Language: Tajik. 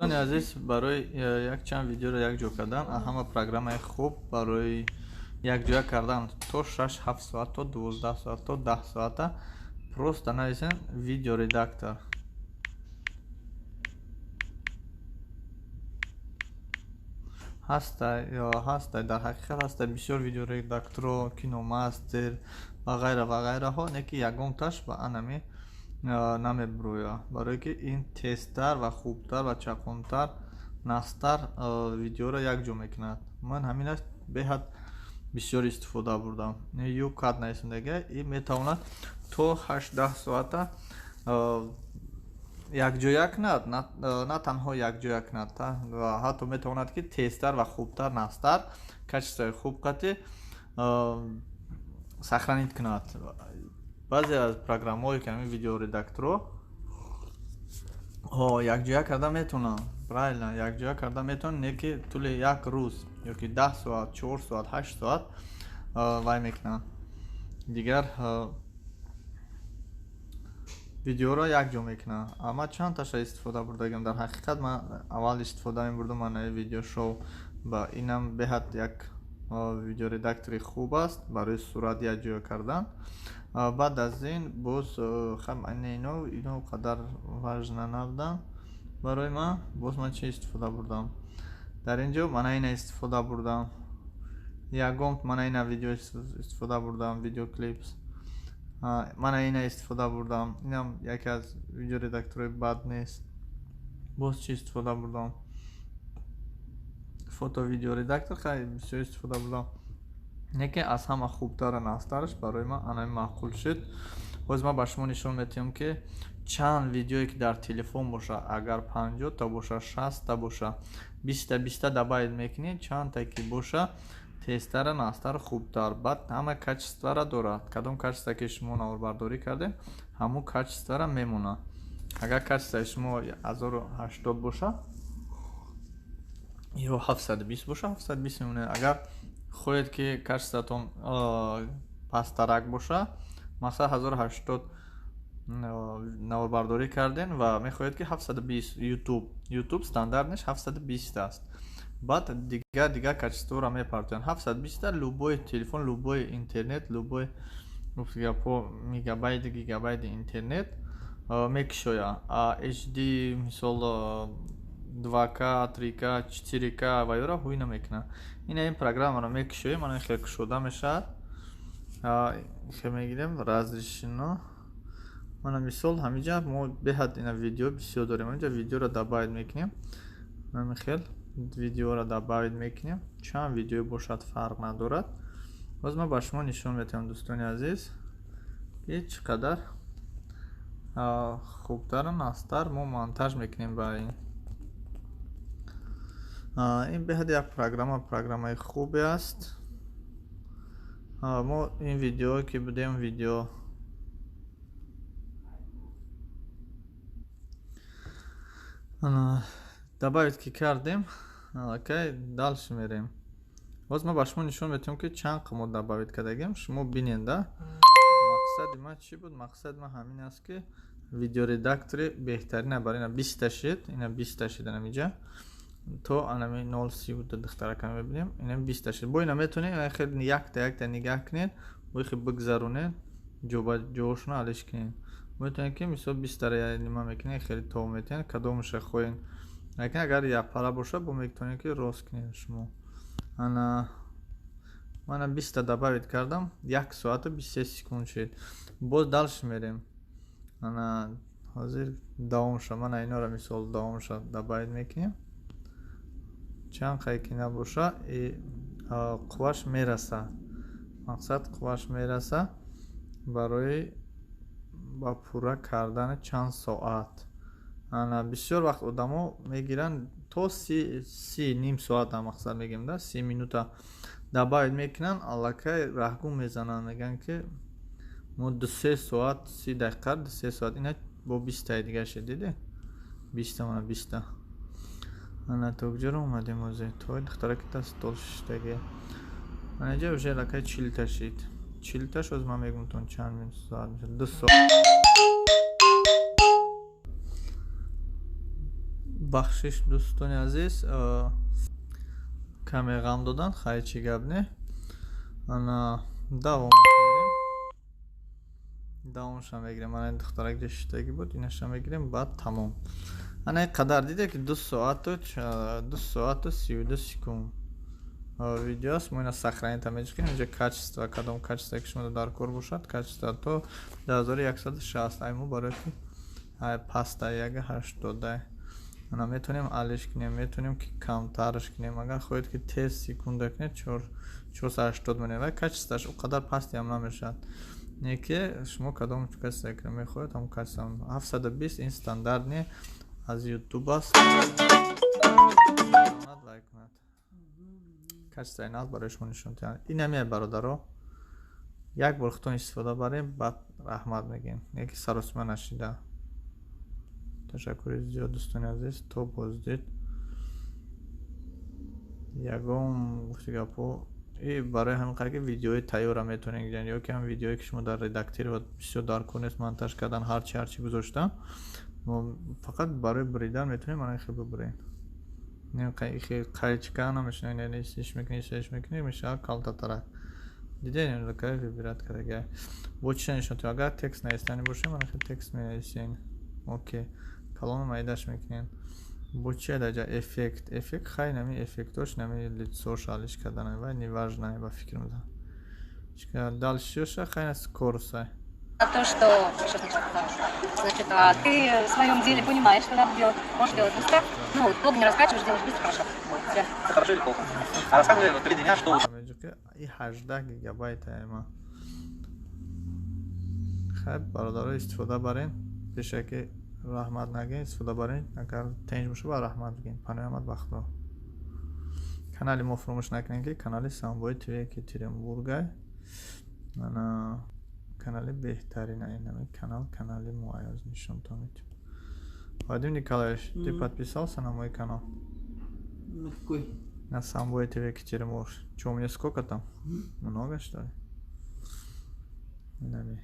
Дӯстони азиз, барои якчанд видеоро якҷо кардан ҳама программаи хуб барои якҷоя кардан то 6-7 соат, то 12 соат, то 10 соата просто нависен видеоредактор. Ҳаста, ҳаста, дар ҳақиқат ҳаста бисёр видеоредакторо, киномастер ва ғайра ва ғайраҳо, не ки ягонташ ба анами намебурӯяд, барое ки ин тезтар ва хубтар ва чақонтар, нағзтар видеоро якҷо мекунад. Ман ҳаминаш беҳад бисёр истифода бурдам. YouCut нависондага и метавонад то 8-10 соата якҷоя кунад, на танҳо якҷоя кунад, ва ҳатто метавонад ки тезтар ва хубтар, нағзтар, качествои хуб қати сохранить кунад. Баъзе аз программаҳое ки ҳамин видеоредакторо якҷоя карда метавонанд, правильно, якҷоя карда метавонанд, не ки тӯли як рӯз ёки 10 соат, 4 соат, 8 соат вай мекунанд. Дигар видеоро якҷо мекунанд. Ман чанд таша истифода бурдагам. Дар ҳақиқат ман аввал истифода мебурдам манаи видеошоу ва инам беҳад як видеоредактори хуб аст барои сурат якҷоя кардан. Баъд аз ин боз ино қадар важна набуданд барои ман. Боз ман чӣ истифода бурдам? Дар ин ҷо мана ина истифода бурдам. Ягон мана ина видео истифода бурдам, видеоклипс. Мана ина истифода бурдам. Инам яке аз видеоредакторои бад нест. Боз чӣ истифода бурдам? Фото видеоредактор хеле бисёр истифода бурдам. Не ки аз ҳама хубтара, нағзтараш барои ман анами маъқул шуд. Боз ман ба шумо нишон медиҳам, ки чанд видеое ки дар телефон боша, агар 50 та боша, 60 та боша, 20 та 20 та добавить мекунед, чандта ки боша, тезтара, нағзтар, хубтар. Баъд ҳама качествора дорад. Кадом качество ки шумо наворбардорӣ кардем, ҳамун качествора мемонад. Агар качествои шумо 1080 боша ё 720 боша, 720 мемонад. Агар хоҳед ки качествотон пасттарак боша, масалан 1080 наворбардорӣ кардем ва мехоҳед ки 720, YouTube стандартнеш 720 аст. Баъд дигар качестворо мепартоянд. 720 любой телефон, любой интернет, любой гапо мегабайт, гигабайти интернет мекушояд. А HD, мисол, 2K, 3K, 4K ва ёро ҳуй намекунад. Ина ин программаро мекушоем, ана хел кушода мешавад. Хел мегирем разрешено. Мана мисол ҳаминҷа мо беҳад ина видео бисёр дорем. Ҳаминҷа видеоро добавить мекунем. Ҳамин хел видеоро добавить мекунем. Чанд видео бошад, фарқ надорад. Боз ман ба шумо нишон медиҳам, дӯстони азиз, ки чӣ қадар хубтару нағзтар мо монтаж мекунем ба ин. Ин беҳад як программаи хубе аст. Мо ин видеое ки будем, видео добавить ки кардем, аллакай дальше мерем. Боз ман ба шумо нишон медиҳам, ки чанд мо добавить кардагем, шумо бинед, да. Мақсади ман чӣ буд? Мақсади ман ҳамин аст, ки видеоредактори беҳтарина барои ина 20 та шид, ина 20 та шид, анамиҷа то анами 0:32 духтарака мебинем, ина 20 та шид. Бо ина метавонед хеле якта якта нигаҳ кунед, бо хел бигзаронед, ҷоошонро алиш кунед. Метавонед ки мисол 20 тара нима мекунед, хеле то метавонед кадомаша хоҳед. Лекин агар якпара боша, бо метавонед ки рост кунед шумо. Ана мана 20 та добавить кардам, 1 соату 23 секунд шид. Боз дальше мерем. Ана ҳозир давомша, мана инора мисол давомша добавить мекунем. Чанд қай ки набоша, қувваш мераса. Мақсад, қувваш мераса барои ба пурра кардани чанд соат. Ана бисёр вақт одамо мегиранд то си ним соата, мақсад мегӯем, да, 30 минута добавить мекунанд, аллакай раҳгум мезананд, мегӯянд ки мо 2-3 соат, 30 дақиқа, 2-3 соат. Ина бо 20 таи дига шид, диде? 20 та, мана 20 та. Ана то куҷоро омадем ҳозир? То духтараки та стол шиштаги. Ана инҷа уже аллакай 40 та шид. 40 таш ҳозир ман мегӯям чанд соат мешавад. 2 соат. Бахшиш, дӯстони азиз, каме ғам додан. Хай, чӣ гап не. Ана, давомаш мерем, давомаша мегирем. Ана, духтарак ҷа шиштагӣ буд, инаша мегирем, баъд тамом. Ана, ин қадар диде, ки 2 соату 32 секунд видео аст. Мо ина сохранить мекунем. Инҷа качество, кадом качество ки шумо дар кор бошад, качество то 2160 ай мо барои ки паста 1.80. Ана, метавонем алиш кунем, метавонем ки камтарш кунем. Агар хоҳед, ки тез секунда кунед, 480 менем ва качество ш о қадар пастиам намешавад. Не ки шумо кадом качество ки мехоҳед, ҳамон качество. 720 ин стандартный аз Ютуб аст. Лайк кунад, качество и нав барои шумо нишон диҳад. Ин ҳамия, бародаро, як бор худтон истифода барем, баъд раҳмат мегӯем. Не ки саросима нашида. Ташаккури зиёд, дӯстони азиз, то боздид. Ягон гуфти гапҳо и барои ҳамин қадр, ки видеои тайёрра метавонед гирен ё ки ҳам видеое, ки шумо дар редактировать бисёр дар кор нест, монтаж кардан, ҳарчи гузоштан, фақат барои буридан метавонед мана хел бибуред. Қайчика намешавад, иш мекунӣ, иш мекунӣ, мешавад калтатарак. Дидед, кай выбирать кардага. Бо чиша нишон? Агар текст навистани бошем, мана хел текст менависен. Окей, каломи майдаш мекунед. Бо чи даҷа эффект? Эффект, хай, нами эффектош, нами лицо ш алиш кардан вай неважно, ба фикр мезанам. Дальше ша, хай, скорость. То, что значит, а ты в своем деле понимаешь, что надо делать, можешь делать быстро, ну, долго не раскачиваешь, делаешь быстро, хорошо. Вот. Хорошо или плохо? А рассказывай, вот, меня, что И 18 гигабайт ма. Хай, бародаро, истифода барен, пешаки раҳмат нагӯед, истифода баред. Агар тенҷ боша, ба раҳмат бигӯед. Панои Аҳмад бахто. Канали мо фуромӯш накунед, ки канали Самбои ТВ Екатеринбургай. Ана, канали беҳтарина, инами канал, канали мо аёз нишонтон медиҳем. Вадим Николаевич, ты подписался на мой канал? На какой? На Самбой ТВ Екатеринбург. Чё, у меня сколько там? Много, что ли? Инами.